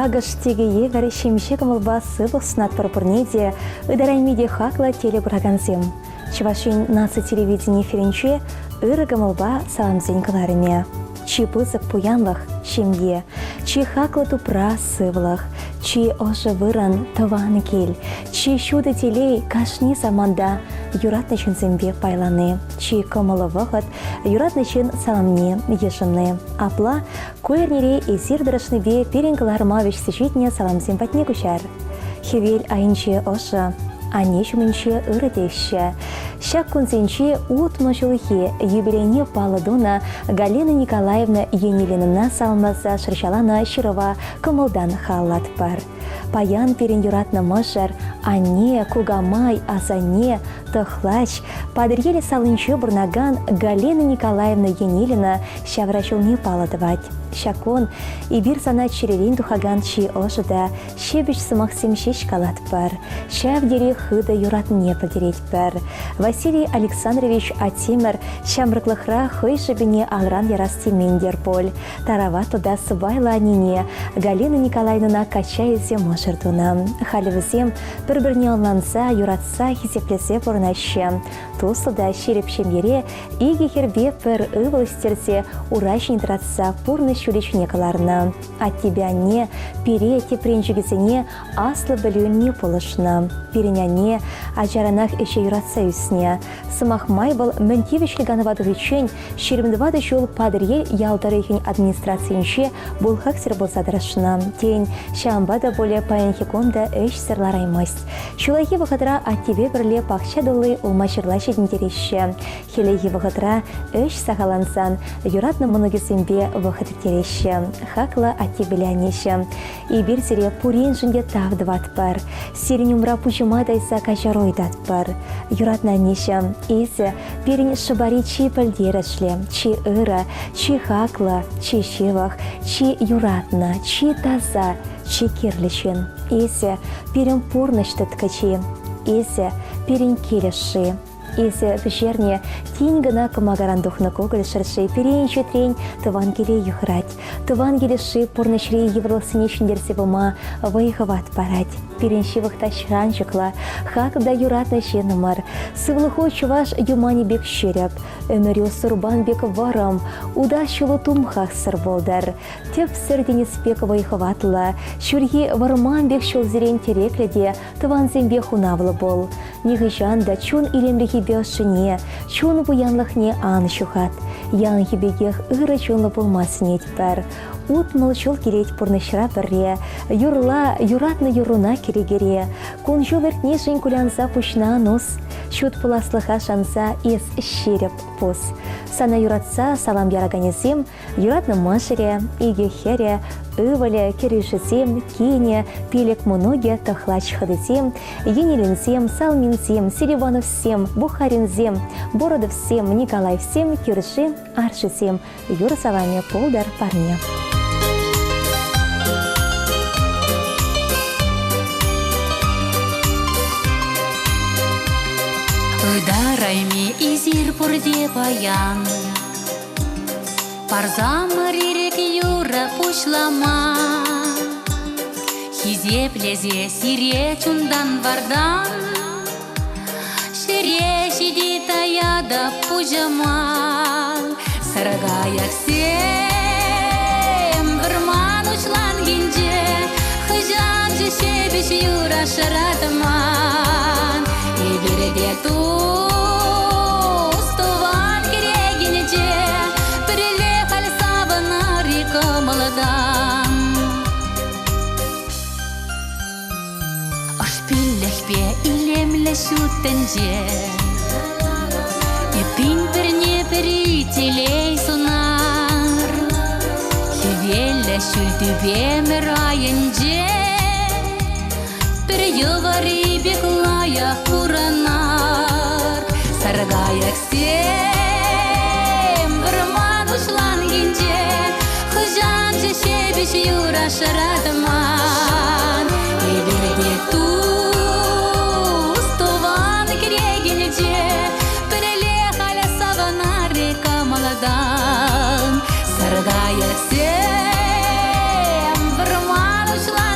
Акӑш тикӗ евӗр ҫемҫе кӑмӑлпа сывлӑх сунатпӑр пурне те, ытарайми те хаклӑ телекуракансем. Чӑваш Ен наци телевидени эфирӗнче ырӑ кӑмӑлпа саламсен кӑларӑмӗ. Чи пысӑк пуянлӑх – ҫемье, чи хаклӑ тупра – сывлӑх, чи ӑшӑ вырӑн – тӑван кил, чи ҫутӑ телей – кашни саманта юратнӑ ҫынсемпе пайлани, чи кӑмӑллӑ вӑхӑт – юратнӑ ҫын саламне йышӑнни. Апла ку эрнере эсир тӑрӑшнипе пирӗн кӑларӑма вӗҫсе ҫитнӗ саламсем патне куҫар. Хӗвел айӗнче ӑшӑ, анне ҫумӗнче ырӑ теҫҫӗ. Ҫак кунсенче 60 ҫулхи юбилейне паллӑ тунӑ Галина Николаевна Енилинӑна саламласа шӑрҫаланӑ ҫырӑва кӑмӑлтан халаллатпӑр. Паян пирӗн юратнӑ мӑшӑр, анне, кукамай, асанне, тӑхлач, Патӑрьел салинче пурӑнакан Галина Николаевна Енилина ҫавра ҫулне паллӑ тӑвать. Ҫак кун эпир сана чӗререн тухакан чи ӑшӑ та ҫепӗҫ сӑмахсем ҫеҫ калатпӑр, ҫав тери хытӑ юратнине пӗлтеретпӗр. Василий Александрович Атимӗр ҫамрӑклӑхра хӑй шӑпине алран ярас темен-тӗр пуль. Тараватлӑ та сӑпайлӑ аннене Галина Николаевнӑна качча илсе мӑшӑр тунӑ. Халӗ вӗсем пӗр-пӗрне ӑнланса, юратса, хисеплесе пурӑнаҫҫӗ. Туслӑ та ҫирӗп ҫемьере икӗ хӗрпе пӗр ывӑл ӳстерсе ура ҫине тӑратса пурнӑҫ ҫулӗ ҫине кӑларнӑ. Аттепе анне пире тӗпренчӗкӗсене аслӑ пӗлӳ илме пулӑшнӑ. Пирӗн анне ачаранах ӗҫе юратса ӳснӗ. Сӑмах май вӑл мӗн тивӗҫлӗ канӑва тухиччен 24 ҫул Патӑрьел ял тӑрӑхӗн администрацийӗнче бухгалтер пулса тӑрӑшнӑ. Тен, ҫавӑнпа та пулӗ паянхи кун та ӗҫсӗр лараймасть. Ҫуллахи вӑхӑтра аттепе пӗрле пахча тулли улма-ҫырла ҫитӗнтереҫҫӗ. Хӗллехи вӑхӑтра ӗҫ сахаллансан юратнӑ мӑнукӗсемпе вӑхӑт ирттереҫҫӗ. Хаклӑ аттепеле аннеҫӗм, эпир сире пуриншӗн те тав тӑватпӑр. Сирӗн умра пуҫӑма тайса каҫару ыйтатпӑр. Юратнӑ аннеҫӗм, эсӗ пирӗн шӑпари чи пӗлтерӗшлӗ, чи ырӑ, чи хаклӑ, чи ҫывӑх, чи юратнӑ, чи таса, чи кирлӗ ҫын. Эсӗ пирӗн пурнӑҫ тыткӑчи. Эсӗ пирӗн кил ӑшши. Эсӗ пӗҫернӗ тин кӑна кӑмакаран тухнӑ кукӑль шӑрши пирен-ҫӗтрен тӑван киле йыхӑрать. Тӑван кил ӑшши пурнӑҫри йывӑрлӑхсене ҫӗнтерсе пыма вӑй-хӑват парать. Пирӗн ҫывӑх та шанчӑклӑ, хаклӑ та юратнӑ ҫыннӑмӑр. Сывлӑху чӑваш юманӗ пек ҫирӗп, ӗмӗрӳ сурпан пек вӑрӑм, утас ҫулу тумхахсӑр пултӑр. Тӗпсӗр тинӗс пек вӑй-хӑватлӑ, ҫурхи вӑрман пек ҫулсерен тӗреклӗ те тӑвансемпе хунавлӑ пул. Нихӑҫан та чун илемлӗхӗпе ӑшшине, чун пуянлӑхне ан ҫухат. Яланхи пекех ырӑ чунлӑ пулма сӗнетпӗр. 60 ҫул килет пурнӑҫра пӗрре, юрла, юратнӑ юрруна кӗрекере. Кун-ҫул иртнишӗн кулянса пуҫна ан ус, ҫут пуласлӑха шанса эс ҫирӗп пус. Сана юратса салам яраканӗсем Юратнӑ мӑшӑрӗ, икӗ хӗрӗ, ывӑлӗ, кӗрӳшӗсем, кинӗ, пилӗк мӑнукӗ, тӑхлач хӑтисем, Енилинсем, Салминсем, Селивановсем, Бухаринсем, Бородовсем, Николаевсем, кӳрши, аршисем, юр саламӗ пултӑр парне. Ытарайми эсир пурте паян. Парсамӑр ирӗк юрӑ пуҫлама. Хисеплесе сире чунтан-вартан Ҫӗре ҫити таятӑп пуҫӑма. Саркайӑксем вӑрман уҫланкинче Хӑҫанччӗ ҫепӗҫ юра шӑратман. Эпир те тус тӑван кӗрекинче Пӗрле халь савӑнар-и кӑмӑлтан. Ӑшпиллӗхпе илемлӗ ҫут тӗнче Эппин пӗрне-пӗри телей сунар. Хӗвеллӗ ҫӳл тӳпемӗр айӗнче Пӗр йӑвари пек лайӑх пурӑнар. Саркайӑксем вӑрман уҫланкинче Хӑҫанччӗ ҫепӗҫ юра шӑратман. Эпир те тус тӑван кӗрекинче Пӗрле халь савӑнар-и кӑмӑлтан. Саркайӑксем вӑрман уҫланкинче.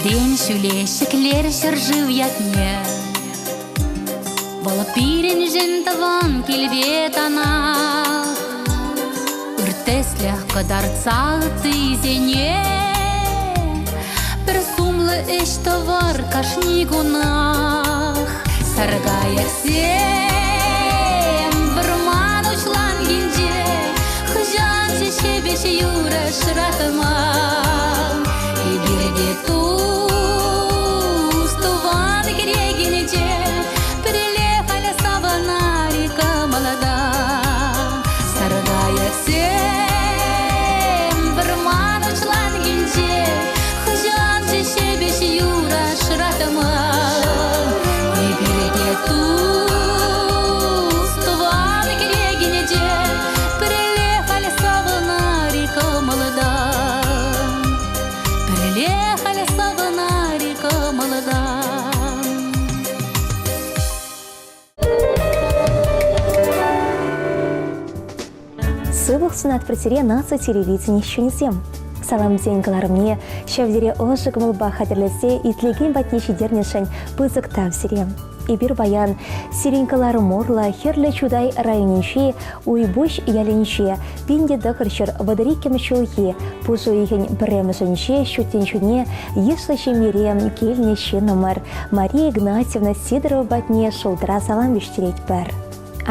Ҫӳлтен ҫӳле ҫӗклер ҫӗршыв ятне. Вӑл пирӗншӗн тӑван килпе танах. Ыр тӗслӗх кӑтартса ыттисене. Пӗр сумлӑ ӗҫ тӑвар кашни кунах. Саркайӑксем вӑрман уҫланкинче хӑҫан ҫепӗҫ юрӑ шӑратма. Эпир те тус тӑван кӗрекинче пӗрле халь савӑнар-и кӑмӑлта. Саркайӑксем вӑрман уҫланкинче хӑҫан ҫепӗҫ юрӑ шӑратма. Эпир те тус тӑван кӗрекинче пӗрле халь савӑнар-и кӑмӑлтан. Пӗрле халь савӑнар-и кӑмӑлтан. Сывлӑх сунатпӑр сире наци телевидени ӗҫченӗсем. Саламсен кӑларӑмне ҫав тери ӑшӑ кӑмӑлпа хатӗрлесе итлекен патне ҫитернӗшӗн пысӑк тав сире. Эпир паян сирӗн кӑларӑм урлӑ Хӗрлӗ Чутай районӗнчи Уйпуҫ ялӗнче 1932 ҫулхи пуш уйӑхӗн пӗрремӗшӗнче ҫут тӗнчене йышлӑ ҫемьере килнӗ ҫыннӑмӑр Мария Игнатьевна Сидорова патне шултра салам вӗҫтеретпӗр.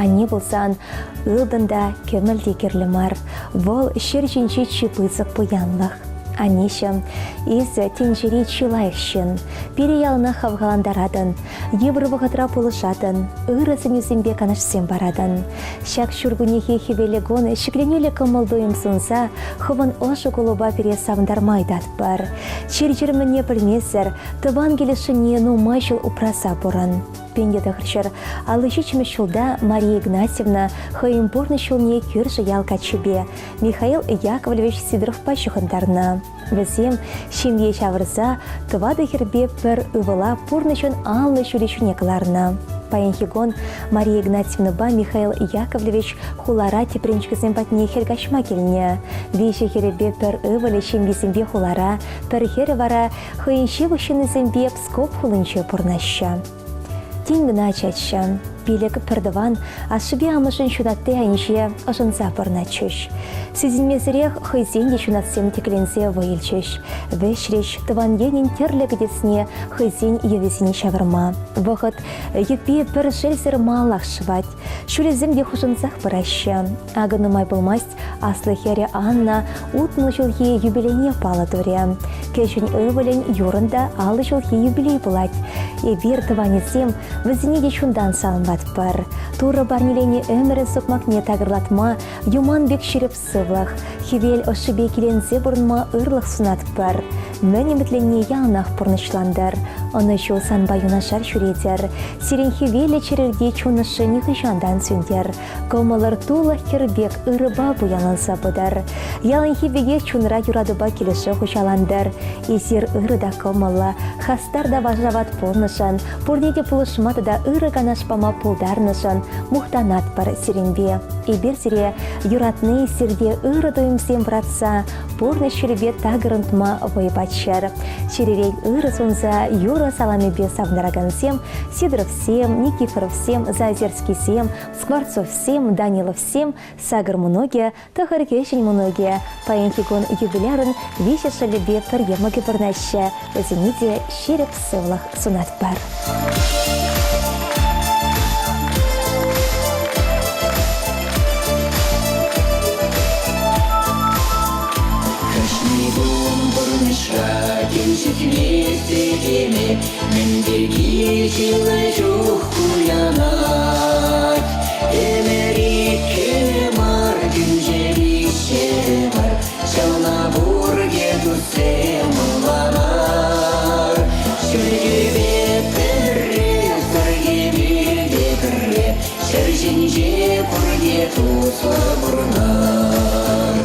Анне пулсан ылтӑн та, кӗмӗл те кирлӗ мар. Вӑл ҫӗр ҫинчи чи пысӑк пуянлӑх. Аннеҫӗм, эсӗ тӗнчери чи лайӑх ҫын. Пире яланах хавхалантаратӑн, йывӑр вӑхӑтра пулӑшатӑн, ырӑ сӗнӳсемпе канашсем паратӑн. Ҫак ҫуркуннехи хӗвеллӗ кун ҫӗкленӳллӗ кӑмӑл-туйӑм сунса хӑвӑн ӑшӑ кулӑпа пире савӑнтарма ыйтатпӑр. Чир-чӗр мӗнне пӗлмесӗр тӑван килӗшӳне нумай ҫул упраса пурӑн. 1957 ҫулта Мария Игнатьевна хӑйӗн пурнӑҫ ҫулне кӳршӗ ял каччипе Михаил Яковлевич Сидоровпа ҫыхӑнтарнӑ. Вӗсем ҫемье ҫавӑрса тӑватӑ хӗрпе пӗр ывӑла пурнӑҫӑн анлӑ ҫулӗ ҫине кӑларнӑ. Паянхи кун Мария Игнатьевнӑпа Михаил Яковлевич хулара тӗпренчӗкӗсем патне хӗл каҫма килнӗ. Виҫӗ хӗрӗпе пӗр ывӑлӗ ҫемйисемпе хулара, пӗр хӗрӗ вара хӑйӗн ҫывӑх ҫыннисемпе Псков хулинче пурӑнаҫҫӗ. Тин кӑна ачаччӗ. Пилӗк пӗртӑван ашшӗпе амӑшӗн ҫунатти айӗнче ӑшӑнса пурӑнатчӗҫ. Сисӗнмесӗрех хӑйсен те ҫунатсем тӗкленсе вӑй илчӗҫ. Вӗҫрӗҫ тӑван енӗн тӗрлӗ кӗтесне хӑйсен йӑвисене ҫавӑрма. Вӑхӑт йӗппи пӗр шелсӗр малаллах шӑвать. Ҫулӗсем те хушӑнсах пыраҫҫӗ. Акӑ нумай пулмасть аслӑ хӗрӗ Анна 60 ҫулхи юбилейне паллӑ турӗ. Кӗҫӗн ывӑлӗн Юрӑн та 50 ҫулхи юбилей пулать. Эпир, тӑванӗсем, вӗсене те чунтан саламлатпӑр. Турӑ парнеленӗ ӗмӗрӗн сукмакне такӑрлатма юман пек ҫирӗп сывлӑх, хӗвел ӑшшипе киленсе пурӑнма ырлӑх сунатпӑр. Мӗн ӗмӗтленни яланах пурнӑҫлантӑр. Ӑнӑҫу санпа юнашар ҫӳретӗр. Сирӗн хӗвеллӗ чӗрӗрте чун ӑшши нихӑҫан та ан сӳнтер. Кӑмӑлӑр тулӑх хӗр пек ырӑпа пуянланса пытӑр. Яланхи пекех чунра юратупа килӗшӳ хуҫалантӑр. Эсир ырӑ та кӑмӑллӑ, хастар та вашават пулнӑшӑн, пурне те пулӑшма тата ырӑ канаш пама пултарнӑшӑн мухтанатпӑр сирӗнпе. Эпир сире юратни сирте ырӑ туйӑмсем вӑратса пурнӑҫ ҫулӗпе такӑрӑнтма вӑй паччӑр. Чӗререн ырӑ сунса юрӑ саламӗпе савӑнтаракансем Сидоровсем, Никифоровсем, Зазерскисем, Скворцовсем, Даниловсем, сакӑр мӑнукӗ, тӑхӑр кӗҫӗн мӑнукӗ. Паянхи кун юбилярӑн виҫӗ шӑллӗпе пӗр йӑмӑкӗ пурӑнаҫҫӗ. Вӗсене те ҫирӗп сывлӑх сунатпӑр. Кашни кун пурнӑҫра тем ҫитмест этеме, Мӗн пирки чылай чух кулянать. Ӗмӗр иккӗ мар, тӗнче виҫҫе мар, Ҫавна пурте туссем ӑнланар. Ҫӳлтӳпе пӗрре, сӑрхипе те пӗрре, Ҫӗр ҫинче пурте туслӑ пурӑнар.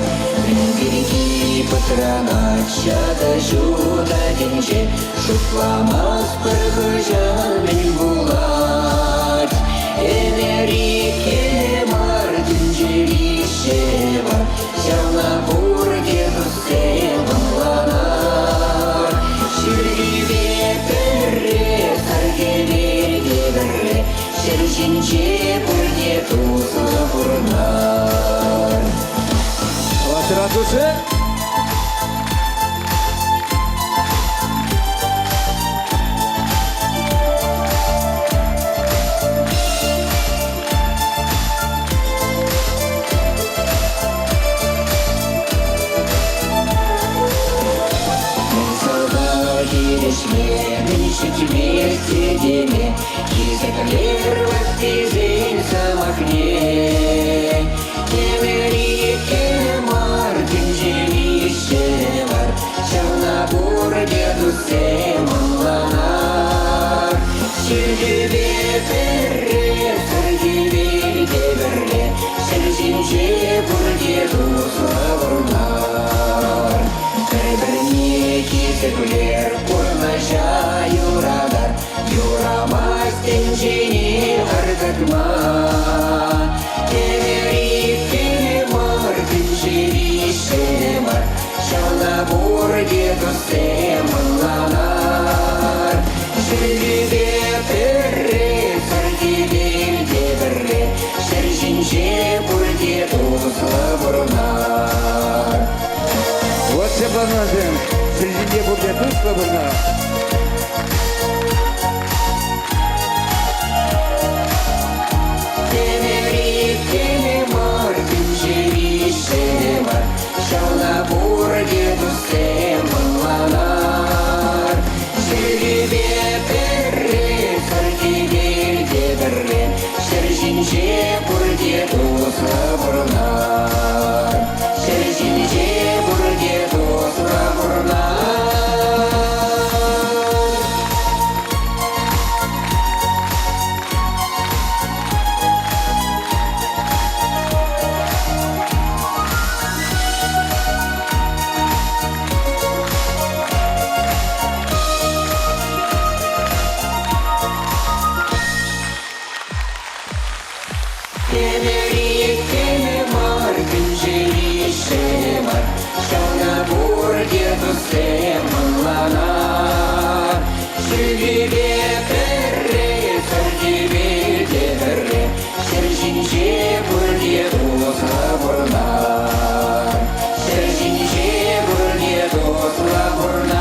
Мӗн пирки пӑтранать ҫакӑ ҫутӑ тӗнче, Шутламастпӑр хӑҫан мӗн пулать. Ӗмӗр иккӗ мар, тӗнче виҫҫе мар, Ҫавна пурте туссем ӑнланар. Ҫӳлти От души. Хирӗҫме, ҫитмест этеме, хисеплер ваттисен сӑмахне. Темӗр иккӗ мар, тӗнче мар, ҫавна пурте туссем ӑнланар. Чиркӳпе пӗрре, сӗркӳпе пӗрле, ҫӗр ҫинче пурте туслӑ пурнар. Пӗр-пӗрне хисеплер, пурнӑҫа юратар, юрамасть тӗнчене аркатма. Тепӗр иккӗ мар, тӗнче виҫҫӗ мар, ҫавна пурте туссем ӑнланар. Ҫӗрпӳпе пӗрре, сӗртипе пӗрре, ҫӗр ҫинче пурте туслӑ пурӑнар. Вот ҫапланасем, ҫӗр ҫинче пурте туслӑ пурӑнар. Темӗри теме мар, тӗнчери ҫӗнӗ мар, ҫавна пурте туссем ӑнланар. Чӗрепе пӗрре, сӗртипе те пӗрре, ҫӗр ҫинче пурте туслӑ пурӑнар. Ҫӗр ҫинче пурте туслӑ пурӑнар. Темӗри теме мар, тӗнчери ҫӗнӗ мар, ҫавна пурте туссем ӑнланар. Ҫӳлтипе пӗрре, сӗртипе те пӗрре, ҫӗр ҫинче пурте туслӑ пурӑнар. Ҫӗр ҫинче пурте туслӑ пурӑнар.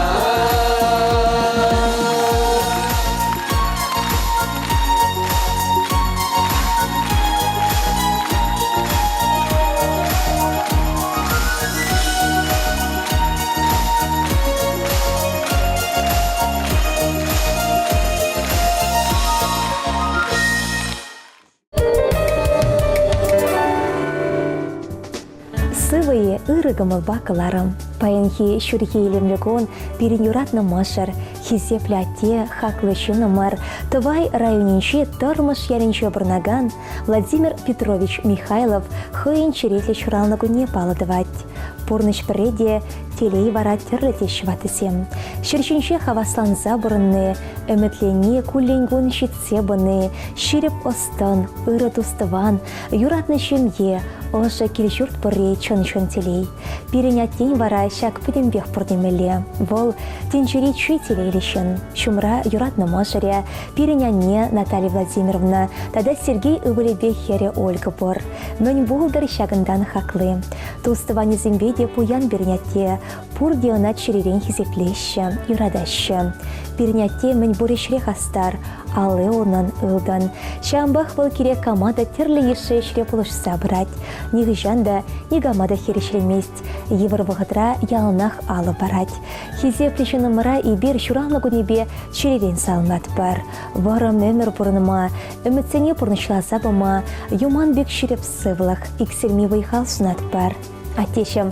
Сывӑ-и, ырӑ кӑмӑлпа кӑларӑм. Паянхи ҫурхи илемлӗ кун пирӗн юратнӑ мӑшӑр, хисеплӗ атте, хаклӑ ҫыннӑмӑр, Тӑвай районӗнчи Тӑрмӑш ялӗнче пурӑнакан Владимир Петрович Михайлов хӑйӗн черетлӗ ҫуралнӑ кунне паллӑ тӑвать. Пурнӑҫ пӗрре те, телей вара тӗрлӗ теҫҫӗ ваттисем. Ҫӗр ҫинче хавасланса пурӑнни, ӗмӗтленни куллен-кун ҫитсе пыни, ҫирӗп ӑс-тӑн, ырӑ тус-тӑван, юратнӑ ҫемье, ӑшӑ кил-ҫурт пурри чӑн-чӑн телей. Пирӗн аттен вара ҫак пӗтӗмпех пур темелле. Вӑл тӗнчери чи телейлӗ ҫын. Ҫумра юратнӑ мӑшӑрӗ, пирӗн анне Наталья Владимировна тата Сергей ывӑлӗпе хӗрӗ Ольга пур. Мӗн пултӑр ҫакӑнтан хакли. Тус-тӑванӗсемпе те пуян пирӗн атте. Пурте ӑна чӗререн хисеплеҫҫӗ, юратаҫҫӗ. Пирӗн атте мӗн пур ӗҫре хастар, алли унӑн ылтӑн. Ҫавӑнпах вӑл кирек кама та тӗрлӗ йышши ӗҫре пулӑшса пырать. Нихӑҫан та никама та хирӗҫлемест, йывӑр вӑхӑтра яланах алӑ парать. Хисеплӗ ҫыннӑмӑра эпир ҫуралнӑ кунӗпе чӗререн саламлатпӑр. Вӑрӑм ӗмӗр пурӑнма, ӗмӗтсене пурнӑҫласа пыма юман пек ҫирӗп сывлӑх, иксӗлми вӑй-хал сунатпӑр. Аттеҫӗм,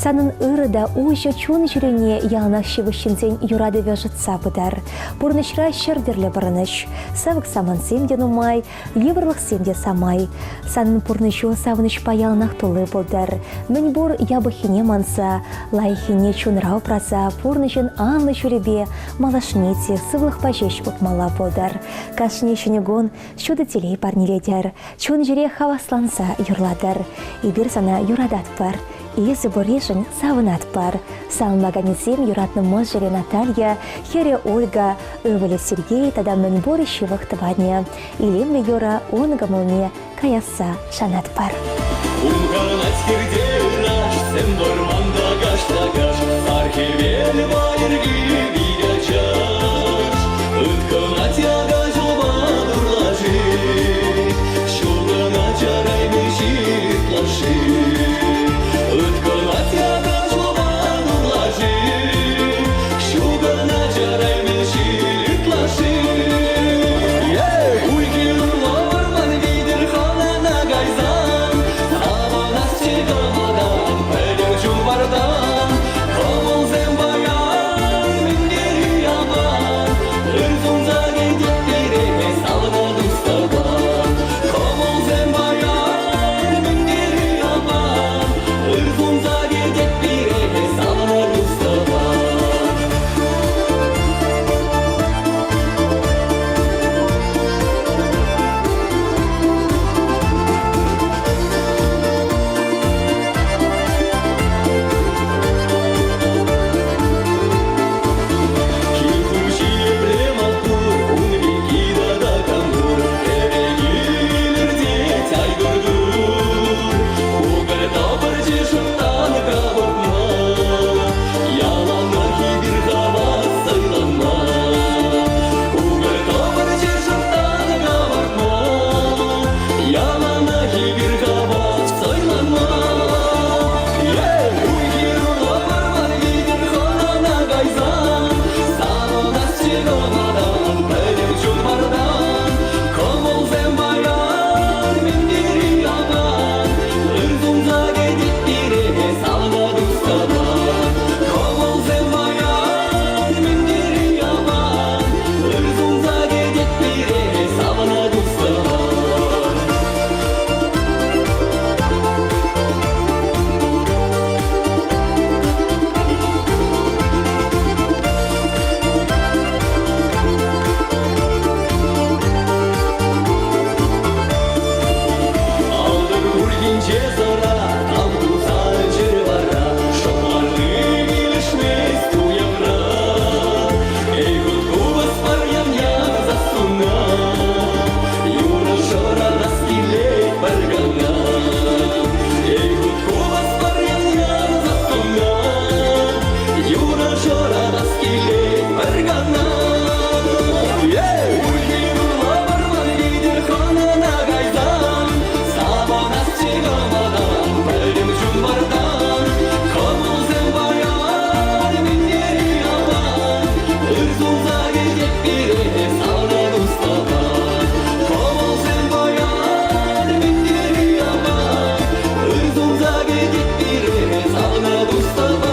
санӑн ырӑ та уҫӑ чун-чӗрӳне яланах ҫывӑх ҫынсен юратӑвӗ ӑшӑтса пытар. Пурнӑҫра 100 тӗрлӗ пӑрӑнӑҫ. Савӑк самантсем те нумай, йывӑрлӑхсем те самай. Санӑн пурнӑҫу савӑнӑҫпа яланах тулли пултӑр. Мӗнпур япӑххине манса, лайӑххине чунра упраса пурнӑҫӑн анлӑ ҫулӗпе малашне те сывлӑхпа ҫеҫ утмалла пултӑр. Кашни ҫӗнӗ кун ҫутӑ телей парнелетӗр. Чун-чӗре хавасланса юрлатӑр. Эпир сана юрататпӑр. Эсӗ пурришӗн савӑнатпӑр. Саламлаканӗсем юратнӑ мӑшӑрӗ Наталья, хӗрӗ Ольга, ывӑлӗ Сергей тата мӗнпур ҫывӑх тӑванӗ. Илемлӗ юрӑ ун кӑмӑлне каясса шанатпӑр. Хумханать хирте ыраш. Сӗм вӑрманта кашта каш, сар хӗвел пайӑрки пит ачаш. Ыткӑнать яка ҫулпа турлаши, ҫулкӑна чарайми ҫил ытлашши. Ыткӑнать яка ҫулпа турлаши, ҫулкӑна чарайми ҫил ытлашши. Уй-хир урлӑ вӑрман витӗр хӑнана кайсан, Савӑнасчӗ кӑмӑлтан, пӗтӗм чун вартан. Кӑмӑлсем паян мӗн аван, Ыр сунса кӗтет пире савнӑ тус-тӑван. Кӑмӑлсем паян мӗн аван, Ыр сунса кӗтет пире савнӑ тус-тӑван. Кил хуҫи епле маттур, ун пекки тата кам пур? Эрех илӗртет, айгур-тур. Кукӑр тӑпӑрчӑ шӑрттан кавӑртма, яланах эпир хавас сӑйланма. Кукӑр тӑпӑрчӑ шӑрттан кавӑртма, яланах эпир хавас сӑйланма. Уй-хир урлӑ вӑрман витӗр хӑнана кайсан, савӑнасчӗ кӑмӑлтан, пӗтӗм чун вартан. Кӑмӑлсем паян мӗн тери аван, ыр сунса кӗтет пире савнӑ тус-тӑван. Кӑмӑлсем паян мӗн тери аван, ыр сунса кӗтет пире савнӑ тус-тӑван. Алтӑр урхинче сӑра, тав туса чӗр вара, шӑпланни килӗшмест уявра. Эй, хут купӑс пар ям-ям сассуна, юрӑ шӑранас килет пӗр кана. Эй, хут купӑс пар ям-ям сассуна, юрӑ шӑранас килет пӗр кана. Эй, урлӑ вӑрман витӗр хӑнана кайсан, савӑнасчӗ кӑмӑлтан, пӗтӗм чун вартан. Кӑмӑлсем паян мӗн тери аван, ыр сунса кӗтет пире савнӑ тус-тӑван. Кӑмӑлсем паян мӗн тери аван, ыр сунса кӗтет пире савнӑ тус-тӑван.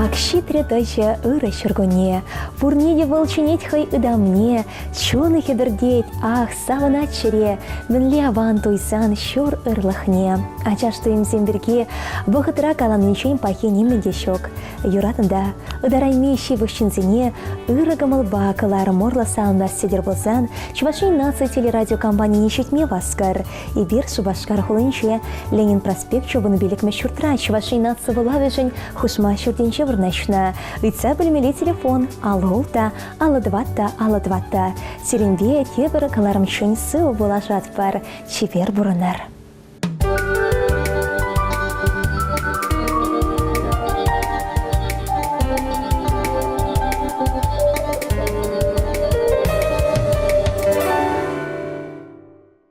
Ак ҫитрӗ тӑчӗ ырӑ ҫуркунне, Пурне те вӑл чӗнет хӑй ытамне, Чунӗ хӗпӗртет, ах, савӑнать чӗре, Мӗнле аван туйсан ҫур ырлӑхне. Ачаш туйӑмсем пирки вӑхӑтра каланинчен пахи нимӗн те ҫук. Юратнӑ та, ытарайми ҫывӑх ҫынсене ырӑ кӑмӑлпа кӑларӑм урлӑ саламлас тетӗр пулсан Чӑваш Ен наци телерадиокомпанине ҫитме васкӑр. Эпир Шупашкар хулинче Ленин проспекчӗ 15-мӗш ҫуртра Чӑваш Ен наци вулавӗшӗн хушма ҫуртӗнче вырнаҫнӑ. Ыйтса пӗлмелли телефон 56 54 54. Сирӗнпе тепӗр кӑларӑмччен сывӑ пулашатпӑр. Чипер пурӑнӑр.